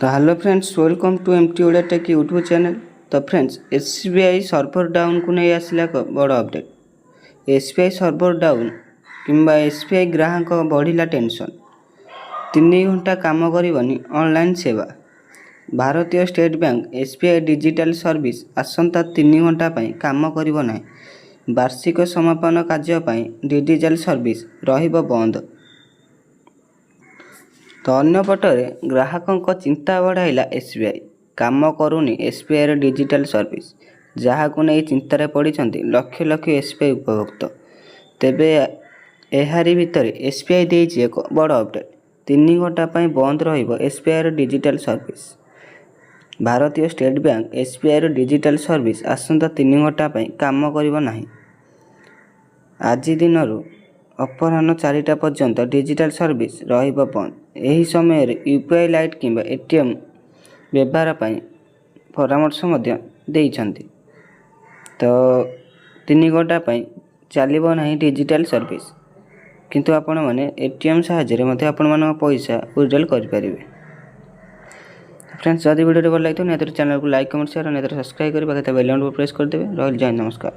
ତ hello friends, welcome to MT Odia take YouTube channel. ତ friends, SBI server ଡାଉନକୁ ନେଇ ଆସିଲା ଏକ ବଡ଼ ଅପଡ଼େଟ୍। ଏସ୍ବିଆଇ ସର୍ଭର ଡାଉନ୍ କିମ୍ବା ଏସ୍ବିଆଇ ଗ୍ରାହକ ବଢ଼ିଲା ଟେନସନ୍। 3 ଘଣ୍ଟା କାମ କରିବନି ଅନଲାଇନ୍ ସେବା। ଭାରତୀୟ state bank SBI digital service ଆସନ୍ତା 3 ଘଣ୍ଟା ପାଇଁ କାମ କରିବ ନାହିଁ। ବାର୍ଷିକ ସମାପନ କାର୍ଯ୍ୟ ପାଇଁ ଡିଜିଟାଲ ସର୍ଭିସ ରହିବ ବନ୍ଦ। ତ ଅନ୍ୟପଟରେ ଗ୍ରାହକଙ୍କ ଚିନ୍ତା ବଢ଼ାଇଲା ଏସ୍ବିଆଇ। କାମ କରୁନି ଏସ୍ବିଆଇର ଡିଜିଟାଲ ସର୍ଭିସ, ଯାହାକୁ ନେଇ ଚିନ୍ତାରେ ପଡ଼ିଛନ୍ତି ଲକ୍ଷ ଲକ୍ଷ ଏସ୍ବିଆଇ ଉପଭୋକ୍ତା। ତେବେ ଏହାରି ଭିତରେ ଏସ୍ବିଆଇ ଦେଇଛି ଏକ ବଡ଼ ଅପଡ଼େଟ୍। 3 ଘଣ୍ଟା ପାଇଁ ବନ୍ଦ ରହିବ ଏସ୍ବିଆଇର ଡିଜିଟାଲ ସର୍ଭିସ। ଭାରତୀୟ ଷ୍ଟେଟ୍ ବ୍ୟାଙ୍କ ଏସ୍ବିଆଇର ଡିଜିଟାଲ ସର୍ଭିସ ଆସନ୍ତା 3 ଘଣ୍ଟା ପାଇଁ କାମ କରିବ ନାହିଁ। ଆଜି ଦିନରୁ ଅପରାହ୍ନ 4ଟା ପର୍ଯ୍ୟନ୍ତ ଡିଜିଟାଲ ସର୍ଭିସ ରହିବ ବନ୍ଦ। ଏହି ସମୟରେ ୟୁପିଆଇ ଲାଇଟ୍ କିମ୍ବା ଏଟିଏମ୍ ବ୍ୟବହାର ପାଇଁ ପରାମର୍ଶ ମଧ୍ୟ ଦେଇଛନ୍ତି। ତ 3 ଘଣ୍ଟା ପାଇଁ ଚାଲିବ ନାହିଁ ଡିଜିଟାଲ ସର୍ଭିସ, କିନ୍ତୁ ଆପଣମାନେ ଏଟିଏମ୍ ସାହାଯ୍ୟରେ ମଧ୍ୟ ଆପଣମାନଙ୍କ ପଇସା ୱିଡ୍ରଲ୍ କରିପାରିବେ। ଫ୍ରେଣ୍ଡସ୍, ଯଦି ଭିଡ଼ିଓଟି ଭଲ ଲାଗିଥିବ, ନିହାତି ଚ୍ୟାନେଲକୁ ଲାଇକ୍, କମେଣ୍ଟ, ସେୟାର, ନିହାତି ସବସ୍କ୍ରାଇବ୍ କରି ପାଖରେ ବେଲ୍ ଆଇକନ୍ ପ୍ରେସ୍ କରିଦେବେ। ରହିଲି, ଜୟ, ନମସ୍କାର।